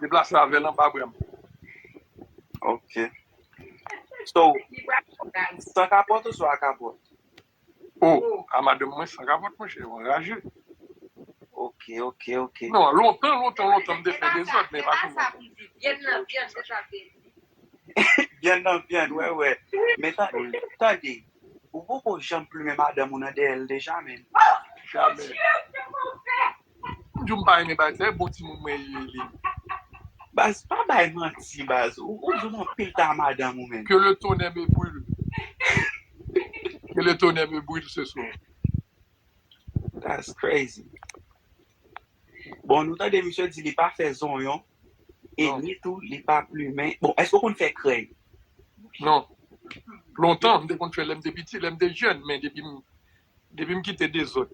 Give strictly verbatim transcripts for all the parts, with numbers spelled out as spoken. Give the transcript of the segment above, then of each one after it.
Deplase avè l anba bra m. Ok. So, san kapòt ou sou a kapòt? Oh, a madanm mwen san kapòt, monchè, anraje. Ok, ok, ok. Non, lontan, lontan, lontan, m te fè dezòd, men pa kounya. Vyann nan vyann, se sa ke. Vyann nan vyann, wè, wè. Men tande, tande, ou poko janm plimen madanm ou nan dèyè l deja, men. Jamè. M di w m pa renmen bagay sa, e bon timoun mwen ye li. Baz, pa bay manti, baz. Ou, ou di w anpil ta madanm ou, men. Que le tonnerre me brûle. Que le tonnerre me brûle ce soir. That's crazy. Bon, nou tande misye di li pa fè zonyon. E Non. Ni tou, li pa plimen. Bon, èske w konn fè krèy? Non. Lontan, m te konn fè lè m te piti, lè m te jèn, men depi m, depi m kite dezòd.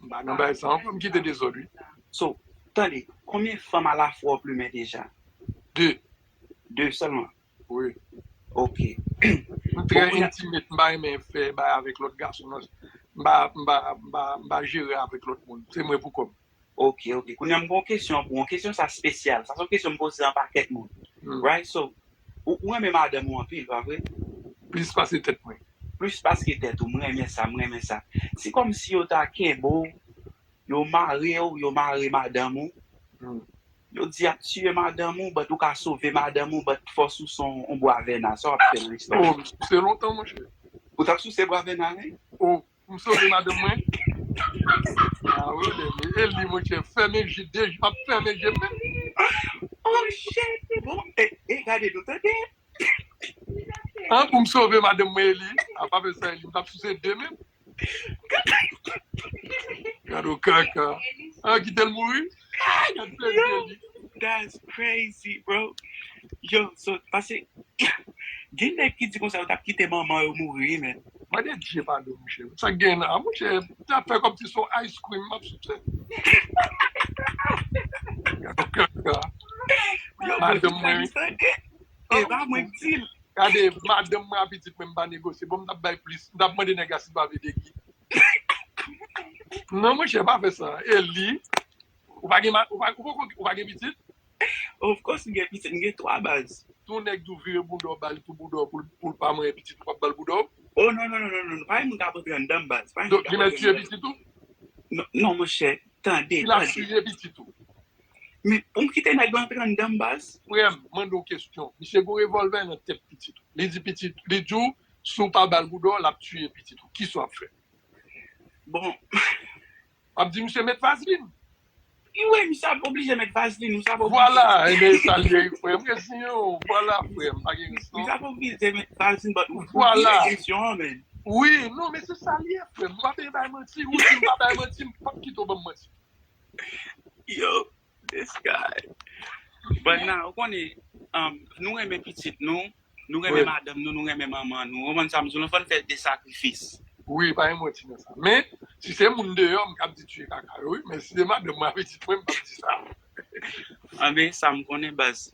M pa nan bagay sa ankò, m kite dezòd, wi. So, tande, konbyen fanm alafwa w plimen deja? De, De sèlman? wi. Ok. M trè Bon, kounye a- intimate, m pa renmen fè bagay avèk lòt gason, non. M pa, m pa, m pa, m pa jere avèk lòt moun. Se mwen pou kò m. Ok, ok. Kounye a m gen yon kesyon pou ou. Kesyon sa espesyal. Sa se yon kesyon m poze an pakèt moun. Hmm. Right? So, ou, ou renmen madanm ou anpil, pa vre? Plis pase tèt mwen. Plis pase tèt ou. Mwen renmen sa, mwen renmen sa. Se kòmsi yo ta kenbe w, yo mare w, yo mare madanm ou. Hmm. Yo di y ap tiye madanm ou, but ou ka sove madanm ou, but fòs ou se yon bwa vèna. Sa w ap fè nan istwa? Oh, m souse lontan, monchè. Ou t ap souse bwa vèna, wi? Oh, m sove madanm mwen. Ah, wi, men e li, monchè, fèmen je, de je, m ap fèmen je m menm. Oh, shit! Bon, e, e gade nou, tande? An, pou m sove madanm mwen, e li. A pa fè sa, e li, m t ap souse de menm. Gade w kaka. An, kite l mouri. Gade plezi, e li. That's crazy, bro. Yo, so, pase, gen nèg ki di konsa yo t ap kite manman yo mouri, men. Mande Dye padon, monchè. Sa k gen la, monchè, t ap fè kòmsi se yon ice cream m ap souse. Gade w kaka. Yo, Madanm mwen, wi. Tande. E pa mwen k di l. Gade, madanm mwen a pitit mwen, m pa negosye. Bon, m t ap bay plis. M t ap mande nèg la si l pa vle degi. Non, monchè, pa fè sa. E li, ou pa gen, ma- ou pa, ou pa, ou pa gen pitit? Of course, m gen pitit, m gen twa baz. Tou nèg tou vire bouda w, ba l tou bouda w pou l, pou l pa manyen pitit, ou p ap ba l bouda w? Oh, non, non, non, non, non. Pa yon moun k ap antre anndan m, baz. Pa yon Donk, moun k li ap mèt antre tiye anndan m. Pitit ou? Non, non, monchè, tande, Li ap tande. tiye pitit ou. Men pou m kite nèg la antre anndan m, baz. Frè m, mande w kesyon. Misye gon revòlvè nan tèt pitit ou. Li di pitit, li di w, si w pa ba l bouda w, l ap tiye pitit ou. Kisa w ap fè? Bon, W ap di misye met vazlin. Wi, misye ap oblije met vazlin, misye ap oblije. Vwala, enben sa l ye, frè m. Reziyen w. Vwala, frè m. Pa gen res, non. Misye ap oblije met vazlin, but ou Vwala. Poze kesyon an, men. Wi, non, men se sa l ye, frè m. M pa vle bay manti. Ou di m pa bay manti, m p ap kite w ban m manti. Yo, this guy. But now, ou konnen, um, nou renmen pitit nou, nou renmen madanm nou, nou renmen manman nou. Ou konprann sa m di w, nou fò n fè de sakrifis. Wi, pa gen manti nan sa. Men, si se moun deyò, m k ap di tiye kaka yo, wi. Men si se madanm mwen avè pitit mwen, m p ap di sa. Anben, sa m konnen, baz.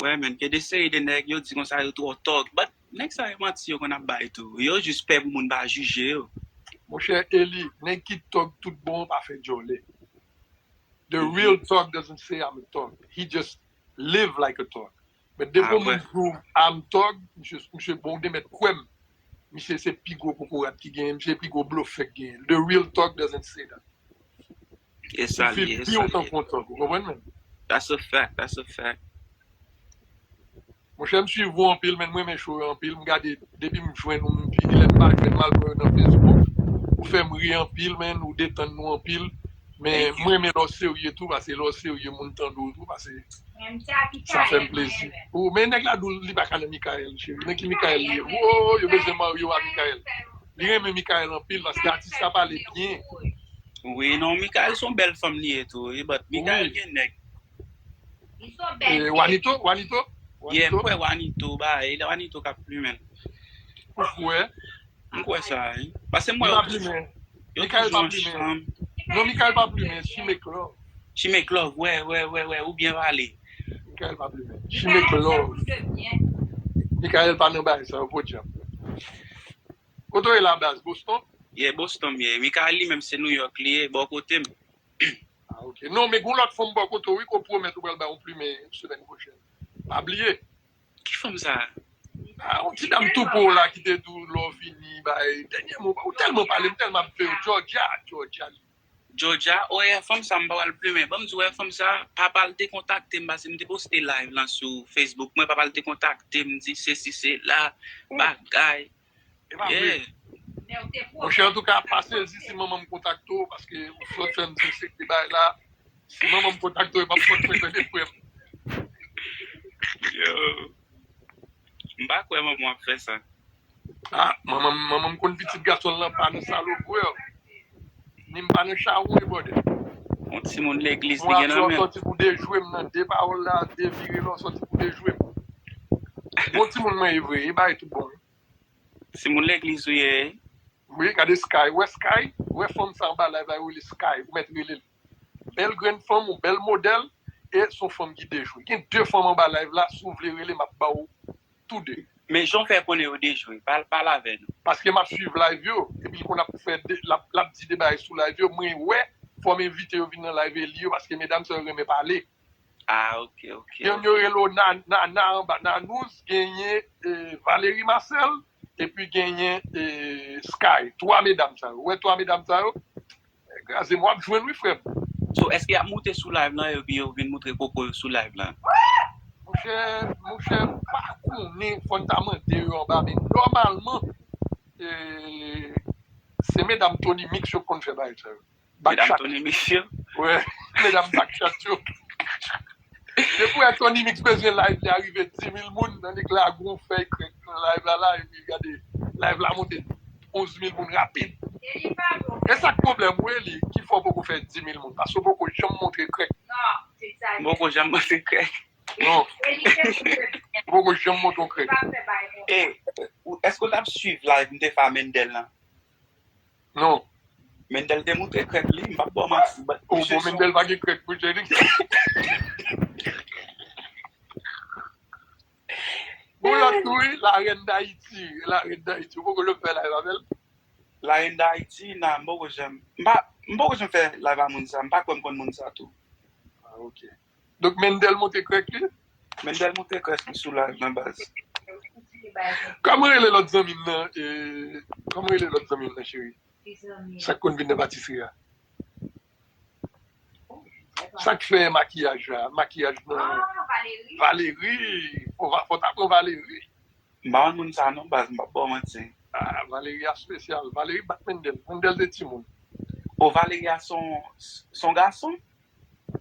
Wè, men, gen de seri de nèg, yo di konsa, yo twò tòg. But, nèg sa yo manti yo konn ap bay tou. Yo jis pè pou moun pa jije yo. Monchè, Eli, nèg ki tòg tout bon pa fè djòlè. The real thug doesn't say I'm a thug. He just live like a thug. Men depi Ah, yon moun ouais. Di w I'm thug, misye, misye bon, ou te mèt kwè m. Misye se pi gwo kokorat ki genyen, misye pi gwo blofè ki genyen. The real thug doesn't say that. E sa Misye li ye, e pi sa lontan li ye. Kontan, ou konprann men? That's a fact, that's a fact. Monchè, m swiv ou anpil, men mwen renmen show yo anpil. M gade, depi m jwenn ou, m vini, lè m pa jwenn, m al wè w nan Facebook. Ou fè m ri anpil, men ou detann nou anpil. Men Thank you. Mwen renmen lè w serye tou, paske lè w serye, moun tande w tou, paske sa fè m plezi. Ou, men nèg la di w li pa ka nan Mikael, cheri. Nan ki Mikael li ye? Wo, yo bezwen marye w a Mikael. Li renmen Mikael anpil, paske atis la pale byen. Wi, non, Mikael se yon bèl fanm li ye tou, wi, but Mikael Wi. Gen nèg. E, Wanito, Wanito? Yeah, m Wanito? Kwè Wanito, ba, e Wanito k ap plimen. Ou kwè? M kwè sa, wi. Paske m wè Li yo pa plimen. Yo Mikael pa toujou plimen. ansanm. Non, Mikael pa plimen, she make love. She make love, wè, wè, wè, wè, ou byen pale. Mikael pa plimen. She make love. Mikael pa nan bagay sa yo, podyab. Kote w ye la, baz? Boston? Yeah, Boston, yeah. Mikael li menm se New York li ye, bò kote m. Ah, ok. E non, men gen yon lòt fanm bò kote w, wi, ke w pwomèt ou pral bay yon plimen semèn pwochèn. Pa bliye. Ki fanm sa? Ah, yon ti dam tou po la ki te di w lè w vini, bay, dènyèman, ou tèlman pale, m tèlman ap veye w, Georgia, Georgia li. Georgia, oh yeah, fanm sa m pa pral plimen. Ban m di w, fanm sa, papa l te kontakte m, paske m te poste live lan sou Facebook mwen, papa l te kontakte m, di sesi sela, bagay. E pa vre. Monchè, antouka, pa sezi si manman m kontakte w, paske ou sot fè m di se ki bay la. Si manman m kontakte w, e p ap fòt mwen tande frè m. Yo. M pa kwè manman w ap fè sa. Ah, manman m, manman m konn pitit gason l lan pa nan salopri. Ni m pa nan chawony, brother. Yon timoun legliz li gen nan men l. Sòti pou dejwe m nan de pawòl la, devire lò, sòti pou dejwe m. Bon timoun mwen ye vre, e bay tout bon. Timoun legliz ou ye. Wi, gade Sky. Wè Sky, wè fanm sa anba live la, yo rele Sky. Ou mèt rele l. Bèl grenn fanm, ou bèl modèl, e se yon fanm ki dejwe. Gen de fanm anba live la, si w vle rele, m ap ba w tou de. Men jan w fè konnen yo dejwe, pale, pale avè nou. Paske m ap swiv live yo, epi l konn ap fè, l ap di de bagay sou live yo, mwen wè, fò m envite yo vin nan live e li yo, paske medam sa yo renmen pale. Ah, ok, ok. Gen yo rele w Nana anba, Nanouz, genyen Valerie Marcel, epi genyen Sky. Twa medam sa yo. Ou wè twa medam sa yo? Kraze m, w ap jwenn wi, frè m. So, èske y ap moute sou live lan, epi yo vin moutre koko yo sou live lan? Monchè, monchè, m pa konnen, fò n ta mande yo anba, men nòmalman, se medam Tony Mix yo k konn fè bagay sa yo. Medam Tony Mix yo. Wi, medam Backshot yo. Depi wè Tony Mix bezwen live li a rive dis mil moun, nan nèg la gon fèy krèk nan live la la, epi gade, live la monte onz mil moun rapid. E sa k pwoblèm ou, Eli, ki fè w poko fè dis mil moun, paske w poko janm montre krèk. M poko janm montre krèk. Non. Ou poko janm montre w krèk. E, èske w t ap swiv live m te fè a Mendel lan? Non. Mendel te moutre krèk li, m p ap ba w manti. Oh, bon, Mendel pa gen krèk pou Jerick. Bon, lòt tou, wi, la reine d'Haïti, la reine d'Haïti. Ou poko janm fè live avè l? La reine d'Haïti, nan, m poko janm, m pa, m poko janm fè live a moun sa, m pa kwè m konn moun sa tou. Ah, ok. Donk, Mendel montre krèk li? Mendel montre krèk li sou live nan baz. Kòman rele lòt zanmi m nan? E, kòman rele lòt zanmi m nan, cheri? Sa k konn vin nan patisri a? Sa k fè makiyaj la? Makiyaj nan. Valerie. Fò w ta pran Valerie. M pa konn moun sa non, baz, m p ap ba w manti. Ah, Valerie a spesyal. Valerie bat Mendel. Mendel te timoun. O, Valerie a son, son gason?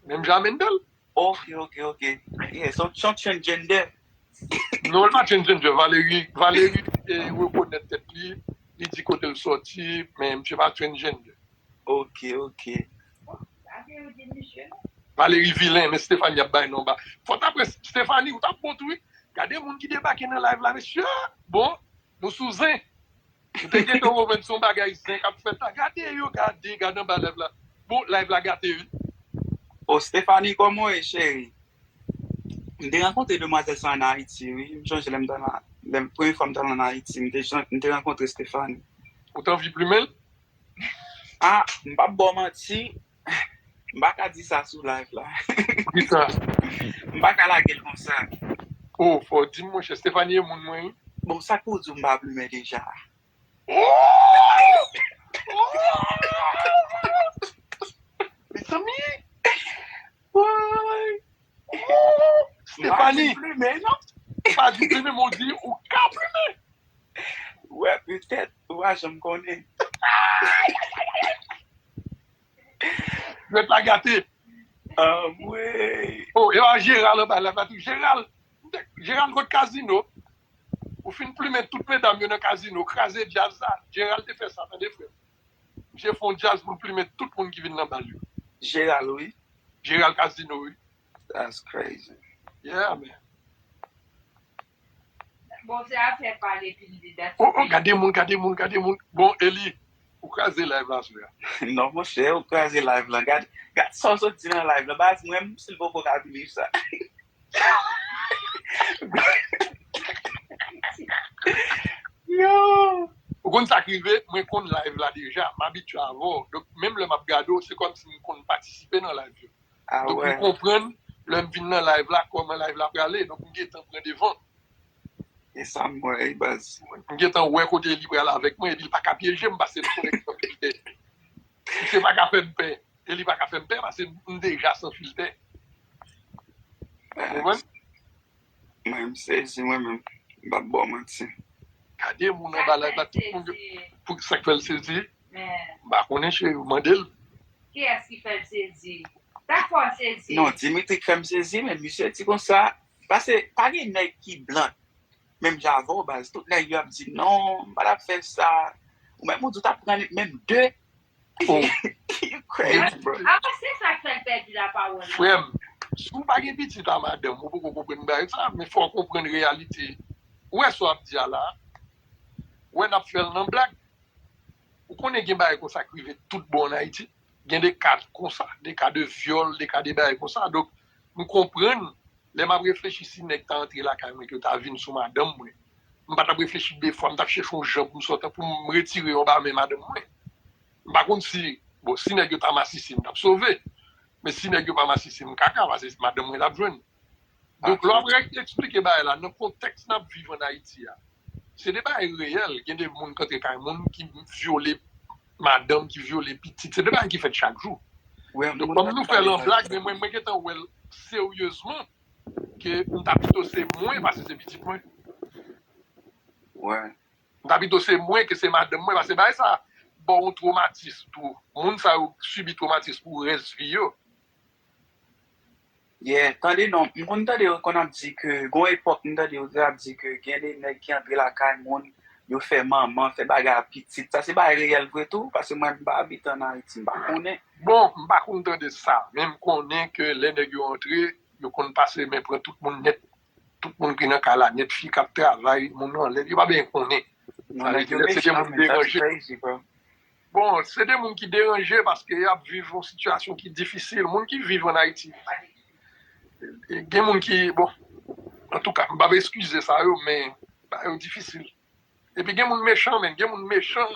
Menm jan a Mendel. Ok, ok, ok. Yeah, so, so transgender. Non, l pa transgender. Valerie, Valerie e, rekonèt tèt li. Li di kote l sòti, men misye pa transgender. Ok, ok. Valerie vilen, men Stephanie ap bay non ba. Fò t apre Stephanie, ou t ap bon tou, wi. Gade moun ki debake nan live la, mesye. Bon, nou sou zen. Nou te gentan konprann se yon bagay zen k ap fèt la. Gade yo, gade, gade anba live la. Bon, live la gate, wi. O, Stephanie, kòman w ye, cheri? M te rankontre demwazèl sa ann Ayiti, wi. M chonje lè m t ann, lè m, premye fwa m t al ann Ayiti, m te, m te rankontre Stephanie. Ou t anvi plimen l? Ah, m p ap ba w manti, m pa ka di sa sou live la. Poukisa? M pa ka lage l konsa. Oh, fò w di m, monchè, Stephanie e moun mwen, wi. Bon, sa k pou w di w m pa plimen deja? Oh! Mezanmi! Woy! Oh! Stephanie! Plimen, non? Ou pa di plimen, men w di ou ka plimen! Wè, petèt, ou pa janm konnen. Jwèt la gate. Anmwey! Oh, e pa Gérald anba la, pa tou. Gérald! Gérald kot Kazino. Ou fin plimen tout medam yo nan Kazino, kraze djaz la. Gérald te fè sa, tande, frè m. Misye fè yon djaz pou l plimen tout moun ki vin nan bal yo. Gérald, wi. Gérald Kazino, wi. That's crazy. Yeah, man. Bon, se afè pale pil de dat. Oh, oh, gade moun, gade moun, gade moun. Bon, Eli, ou kraze live la, sou la. Non, monchè, ou kraze live la. Gade, gade sa w sot di nan live la. Baz, mwen, si l poko ka believe sa. Yo! Ou konn sa k rive, mwen konn live la deja, m abitye avè w. Donk, menm lè m ap gade w, se kòmsi m konn patisipe nan live yo. Donk, m konprann lè m vin nan live la, kòman live la prale. Donk, m gentan pran devan. E sa m wè, wi, baz. M gentan wè kote li pral avèk mwen, epi l pa ka pyeje m, paske l konnen m san filtè. Misye pa ka fè m pè. E li pa ka fè m pè, paske m deja san filtè. Ou konprann? Mwen, m sezi, mwen menm. M p ap ba w manti. Gade moun anba live la, tout moun. Pou sa k fè l sezi? M pa konnen, cheri, mande l. Kiyès ki fè l sezi? Sa k fè w sezi? Non, Dimitri k fè m sezi, men misye di konsa, paske pa gen nèg ki blan menm jan avè w, baz. Tout nèg yo ap di, "Non, m pa t ap fè sa." Ou menm ou di w t ap pran menm de. You crazy, bro. Apa se sa k fè l pèdi lapawòl la? Frè m, si w pa gen pitit a madanm, ou poko konprann bagay sa, men fò w konprann reyalite. Ou wè sa w ap di a la? Ou wè n ap fè l nan blag? Ou konnen gen bagay konsa k rive tout bò ann Ayiti. Gen de ka konsa, de ka de vyòl, de ka de bagay konsa. Donk, m konprann, lè m ap reflechi si nèg ta antre lakay mwen, ke yo ta vin sou madanm mwen, m pa t ap reflechi de fwa, m t ap chèche yon jan pou m sòti, pou m retire yo anba men madanm mwen. M pa konn si, bon, si nèg yo ta masisi, m t ap sove. Men si nèg yo pa masisi, m kaka, paske madanm mwen t ap jwenn. Donk, lè w ap eksplike bagay la, nan kontèks n ap viv ann Ayiti a, se de bagay reyèl. Gen de moun k antre kay moun ki vyole madanm, ki vyole pitit. Se de bagay ki fèt chak jou. Donk, kòm nou fè l an blag, men mwen, mwen gentan wè l seryezman ke m ta pito se mwen pase se pitit mwen. M ta pito se mwen ke se madanm mwen, pase bagay sa ba w yon twomatis tou. Moun sa yo sibi twomatis pou rès vi yo. Yeah, tande non, m konn tande yo konn ap di ke, gon epòk m tande yo te ap di ke gen de nèg ki antre lakay moun, yo fè manman, fè bagay a pitit. Sa se bagay reyèl vre tou, paske mwen m pa abite ann Ayiti, m pa konnen. Bon, m pa konn tande sa, men m konnen ke lè nèg yo antre, yo konn pase men pran tout moun nèt. Tout moun ki nan kay la nèt, fi k ap travay, moun yo anlè, yo pa byen konnen. Sa vle di lè se gen moun deranje. Bon, se de moun ki deranje paske y ap viv yon sitiyasyon ki difisil. Moun ki viv ann Ayiti, gen moun ki, bon, antouka, m p ap eskize sa yo, men bagay yo difisil. Epi gen moun mechan, men gen moun mechan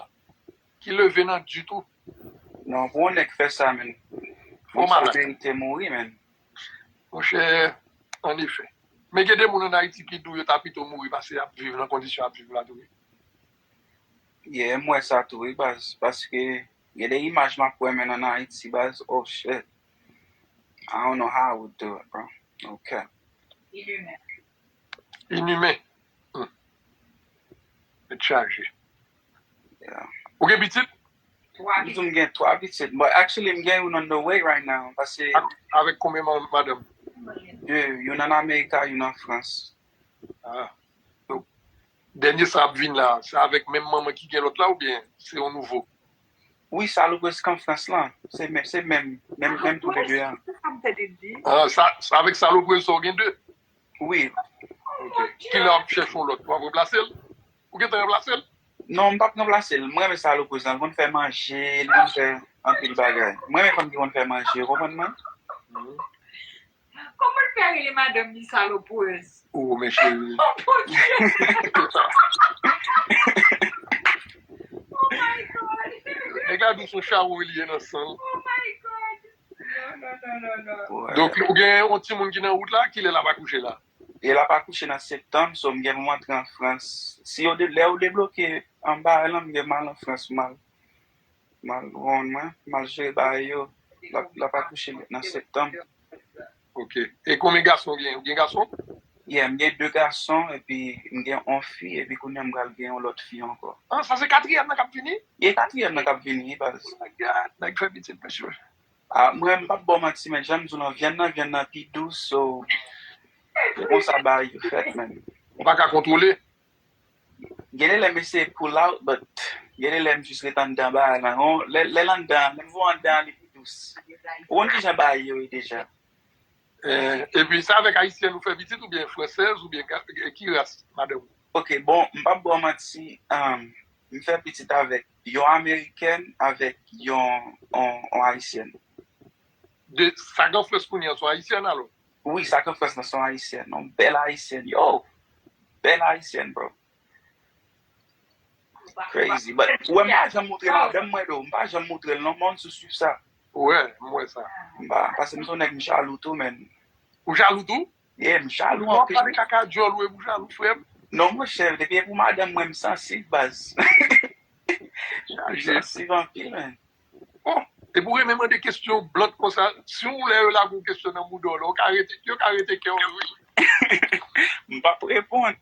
ki leve nan ditou. Non, pou yon nèg fè sa, men. Fò malad. Sa merite mouri, men. Monchè, an efè. Men gen de moun ann Ayiti ki di w yo ta pito mouri pase y ap viv nan kondisyon y ap viv la tou wi. Yeah, m wè sa tou wi, baz. Paske gen de imaj m ap wè men ann Ayiti, baz. Oh shit. I don't know how I would do it, bro. No cap. Inimen. Inimen. Hmm. Tèt chaje. Yeah. Ou gen pitit? Twa M di m gen twa pitit. But actually, m gen youn on the way right now. Paske Ak- Avèk konbyen man- madanm? De, youn ann Amerika, youn an Frans. Ah. Donk, dènye sa ap vin la, se avèk menm manman ki gen lòt la oubyen se yon nouvo? Wi, saloprez k an Frans lan. Se menm, se menm, menm, menm tou le de an. Se sa m tande l di. Ah, sa, sa avèk saloprez sa w gen de? Wi. Ok. Kilè w ap chèche yon lòt? W ap ranplase l? Ou gentan ranplase l? Non, m p ap ranplase l. M renmen saloprez lan. L konn fè manje, li konn fè anpil bagay. M renmen fanm ki konn fè manje, ou konprann mwen? Kòman l fè rele madanm li saloprez? Oh, men cheri. Oh, Bondye! Oh my God! Nèg la dous, yon chawony li ye nan san l. Oh my God! Non, non, non, non, non. Donk, ou gen yon timoun ki nan wout la, kilè l ap akouche la? E l ap akouche nan septanm, so m gen pou m antre an Frans. Si yo de, lè yo debloke anba lan, m gen m al an Frans, m al, m al wè mwen, m al jere bagay yo. L ap, l ap akouche nan septanm. Ok. E konbyen gason ou gen? Ou gen gason? Yeah, m gen de gason, epi m gen yon fi, epi kounye a m pral gen yon lòt fi ankò. Ah, sa se katriyèm nan k ap vini? E katriyèm nan k ap vini, wi, baz. Oh my God, nèg fè pitit, mesye. Ah, mwen, m p ap ba w manti, men jan m di w lan, vyann nan, vyann nan pi dous, so, se konsa bagay yo fèt, men. Ou pa ka kontwole? Gen de lè m eseye pull out, but gen de lè m jis ret anndan bagay lan. Lè, lè l anndan, lè m voye anndan, li pi dous. Ou konn kijan bagay yo ye deja. Eh, epi se avèk ayisyèn ou fè pitit oubyen fransèz oubyen ki ras madanm ou? Ok, bon, m p ap ba w manti, um, m fè pitit avèk yon amerikèn, avèk yon, yon, yon ayisyèn. De, sa k an Frans kounye a, se yon ayisyèn alò? Wi, sa k an Frans lan se yon ayisyèn, yon bèl ayisyèn, yo! Bèl ayisyèn, bro. Crazy, but ou wè m pa janm montre madanm mwen do, m pa janm montre l non, moun sou swiv sa. Wè, m wè sa. M pa, paske m se yon nèg m jalou tou, men. Ou jalou tou? Yeah, m jalou Ou ap anpil. pale kaka dyòl ou e ou jalou, frè m. Non, monchè, depi e pou madanm mwen, m sansib, baz. M Chaje. Sansib anpil, men. Oh, e pou renmen mande kesyon blan konsa, si w lè yo lage yon kesyon nan mouda w la, ou ka rete, yo ka rete kè w wi. M p ap reponn.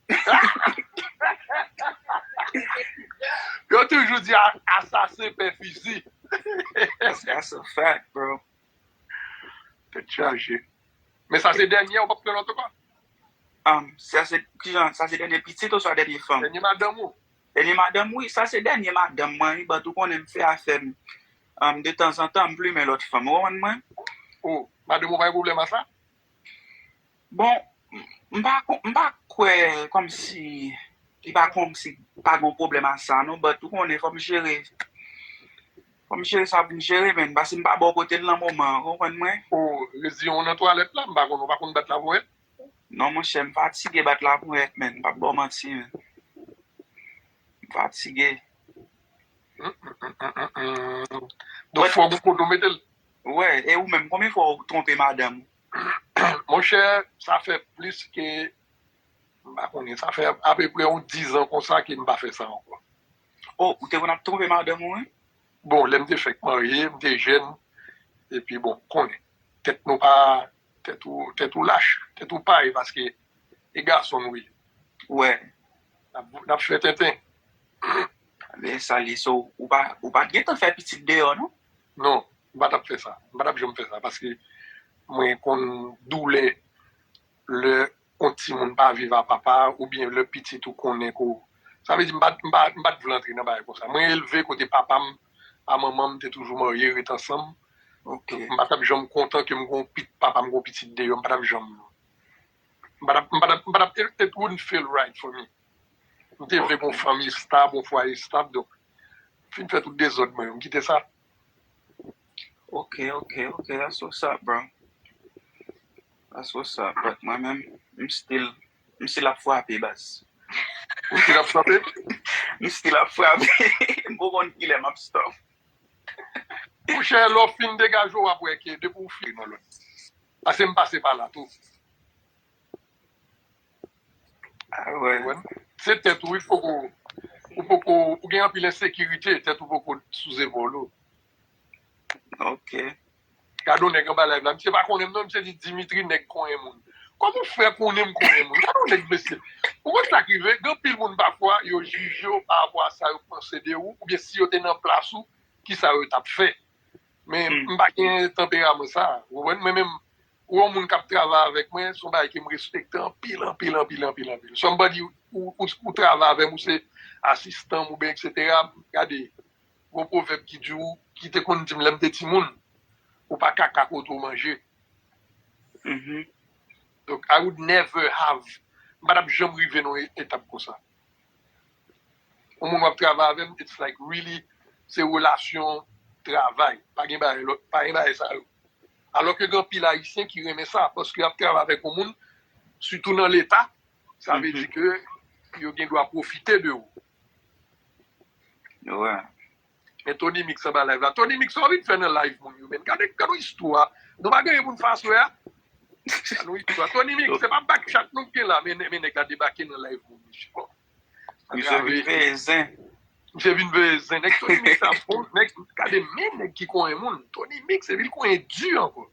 Yo toujou di a- asasen pè fizi. That's a fact, bro. Tèt chaje. Men sa se dènye, ou p ap pran lòt ankò? Um, sa se, kijan, sa se dènye pitit oswa dènye fanm? Dènye madanm ou? Dènye madanm, wi, sa se dènye madanm mwen, wi, but ou konnen m fè afè m. Um, de tanzantan, m plimen lòt fanm, ou konprann mwen? Oh, madanm ou pa gen pwoblèm a sa? Bon, m pa, kon- m pa kwè kòmsi, li pa kòmsi pa gen pwoblèm a sa, non, but ou konnen, fò m jere, fò m jere sa pou m jere, men, paske m pa bò kote l nan moman, ou konprann mwen? Oh, rezi yon nan twalèt la, m pa konn, ou pa konn bat la pou wè? Non, monchè, m fatige bat la pou wè, men, m p ap ba w manti, men. M fatige. Donk, fò ou kote w mete l. Wè, e ou menm, konbyen fwa ou twonpe madanm ou? Monchè, sa fè plis ke, m pa konnen, sa fè apeprè yon dizan konsa ke m pa fè sa ankò. Oh, ou te konn ap twonpe madanm ou, wi? Bon, lè m te fèk marye, m te jèn, epi bon, konnen, tèt nou pa, tèt ou, tèt ou lach, tèt ou pay, paske e gason nou ye. Wè. N ap, n ap fè tenten. Men sa li, so, ou pa, ou pa t gentan fè pitit deyò, non? Non, m pa t ap fè sa. M pa t ap janm fè sa, paske mwen konn doulè lè yon timoun pa viv a papa, oubyen lè pitit ou konnen ko. Sa vle di, m pa, m pa, m pa t vle antre nan bagay konsa. Mwen elve kote papa m a manman m te toujou marye, ret ansanm. Ok. M pa t ap janm kontan ke m gon pit, papa m gon pitit deyò, m pa t ap janm. M pa t ap, m pa t ap, m pa t ap, it, it wouldn't feel right for me. M te vle gon fanmi stab, yon fwaye stab, donk, fin fè tout dezòd mwen yo, m kite sa. Ok, ok, ok, that's what's up, bro. That's what's up, but mwen menm, m still, m still ap frape, baz. Ou still ap frape? M still ap frape. M poko konn kilè m ap stop. Monchè, lè w fin degaje w, w ap wè ke depi w fini nan lòt. Paske m pase pa la tou. Ah, wè. Konprann? Se tèt ou, wi, poko, ou poko, ou gen anpil ensekirite, tèt ou poko sou zepòl ou. Ok. Gade yon nèg anba live la, misye pa konnen m non, misye di Dimitri nèg konyen moun. Kòman w fè konnen m konyen moun? Gade yon nèg mesye. Ou konn sa k rive? Gen anpil moun pafwa, yo jije w pa rapò a sa yo panse de ou, oubyen si yo te nan plas ou, kisa yo t ap fè. Men m pa gen tanperaman sa. Ou konprann? Mwen menm, ou yon moun k ap travay avèk mwen, se yon bagay ke m respekte anpil, anpil, anpil, anpil, anpil. Somebody, ou, ou, ou travay avè m, ou se asistan m oubyen etsetera, gade, gon pwovèb ki di w, ki te konn di m lè m te timoun, ou pa kaka kote w manje. Mhm. Donk, I would never have, m pa t ap janm rive nan yon etap konsa. Yon moun w ap travay avè m, it's like really, se relasyon travay. Pa gen bagay lòt, pa gen bagay sa yo. Alò ke gen anpil Ayisyen ki renmen sa, paske y ap travay avèk yon moun, sitou nan Leta, sa vle di ke yo gen dwa pwofite de ou. Wè. Men Tony Mix anba live la. Tony Mix, sa w vin fè nan live moun yo, men. Gade, gade yon istwa. Nou pa gen pou n fè aswè a. Gade yon istwa. Tony Mix, se pa back chat nou gen la, men, men nèg la debake nan live moun yo. Misye vin veye zen. Misye vin veye zen. Nèg Tony Mix ap bon. Nèg, gade, men nèg ki konyen moun. Tony Mix, epi l konyen di ankò.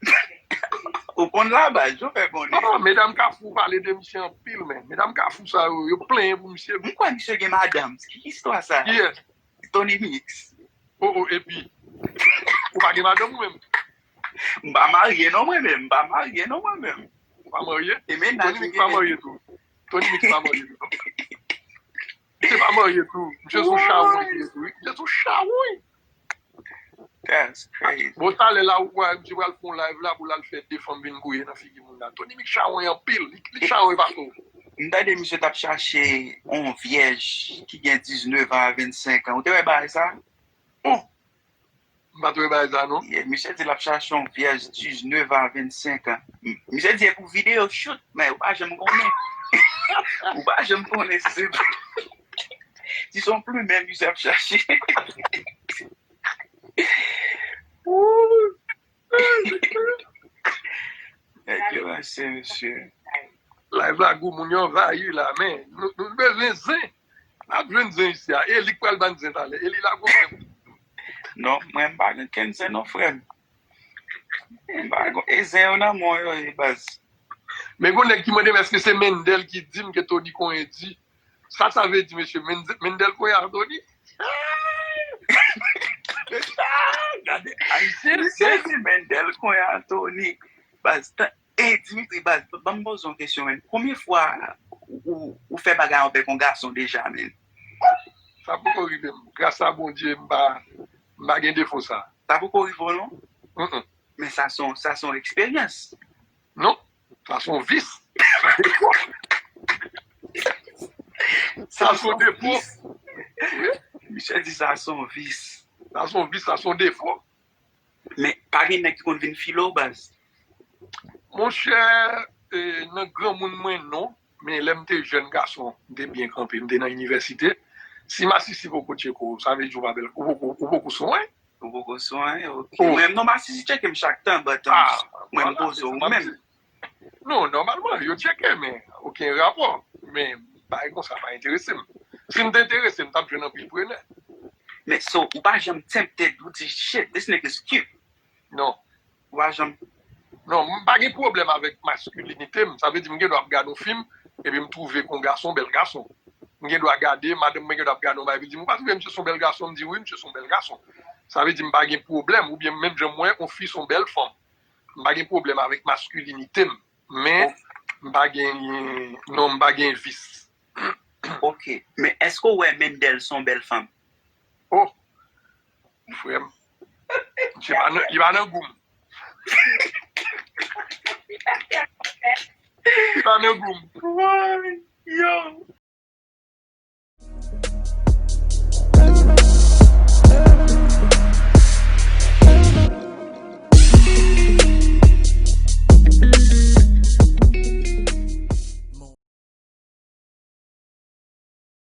Ou konn la baz, yo fè konnen. Oh, medam Kafou pale de misye anpil, men. Medam Kafou sa yo, yo plenyen pou misye. M kwè misye gen madanm. Ki istwa sa? Yes. Tony Mix. Oh, oh, epi. Ou pa gen madanm ou menm? M pa marye non mwen menm. M pa marye non mwen menm. Ou pa marye? E mennaj Tony Mix pa marye tou. Tony Mix pa marye tou. Misye pa marye tou. Misye sou chawony li ye tou, wi. Misye sou chawony. That's crazy. Bon, talè la, ou wè, misye pral fè yon live la pou l al fè de fanm vin gouye nan figi moun la. Tony Mix chawony anpil. Li, li chawony pa tou. M tande misye t ap chache yon vyèj ki gen diznèf an a vennsenk an. Ou te wè bagay sa? M pa t wè bagay sa, non. Yeah, misye di l ap chache yon vyèj diznèf a vennsenk an. M- Misye di e pou videyo shoot, men ou pa janm konnen. Ou pa janm konnen si se si se yon plimen misye ap chache. Woo! Mesye, mesye. Live la gou, moun yo anvayi la, men nou, nou bezwen zen. N ap jwenn zen isi a. E li k pral ban zen talè. E li la gou. Non, mwen m pa gen kenn zen non, frè m. M pa gen, e zen yo nan men w yo ye, baz. Men gon nèg ki mande m èske se Mendel ki di m ke Tony Konyen di. Sa sa vle di, mesye? Mendel Konyen a Tony? Gade, ayisyen. Misye di Mendel Konyen a Tony. Baz, e Dimitri, baz, ban m poze yon kesyon, men. Konbyen fwa ou, ou, ou fè bagay avèk yon gason deja, men? Sa poko rive m. Gras a Bondye, m pa, m pa gen defo sa. Sa poko rive w, non? Mm-mm. Men sa se yon, sa se yon eksperyans. Non, sa se yon vis. Sa se yon defo. Misye di sa se yon vis. Sa se yon vis, sa se yon defo. Men pa gen nèg ki konn vin file w, baz. Monchè, e, nan granmoun mwen, non. Men lè m te jèn gason, m te byen kanpe, m te nan inivèsite. Si masisi poko tcheke w, sa vle di ou pa bèl, ou poko, ou poko sonyen. Ou poko sonyen, ok. Mwen, non, masisi tcheke m chak tan, but, um, mwen m poze w menm. Non, nòmalman, yo tcheke, men okenn rapò. Men bagay konsa pa enterese m. Si m te enterese, m t ap jwenn anpil prenè. Men so, ou pa janm tempted, ou di, shit, this nigga's cute. Non. Ou pa janm. Non, m pa gen pwoblèm avèk maskilinite m. Sa vle di m gen dwa ap gade yon fim, epi m twouve ke yon gason, bèl gason. M gen dwa gade, madanm mwen gen dwa ap gade yon bagay, epi di m, ou pa twouve misye se yon bèl gason? M di wi, misye se yon bèl gason. Sa vle di m pa gen pwoblèm, oubyen menm jan m wè yon fi se yon bèl fanm. M pa gen pwoblèm avèk maskilinite m, men m pa gen, non, m pa gen vis. Ok, men èske w wè Mendel se yon bèl fanm? Oh, frè m. Misye pa nan, li pa nan gou m. Li pa nan gou m. Yo,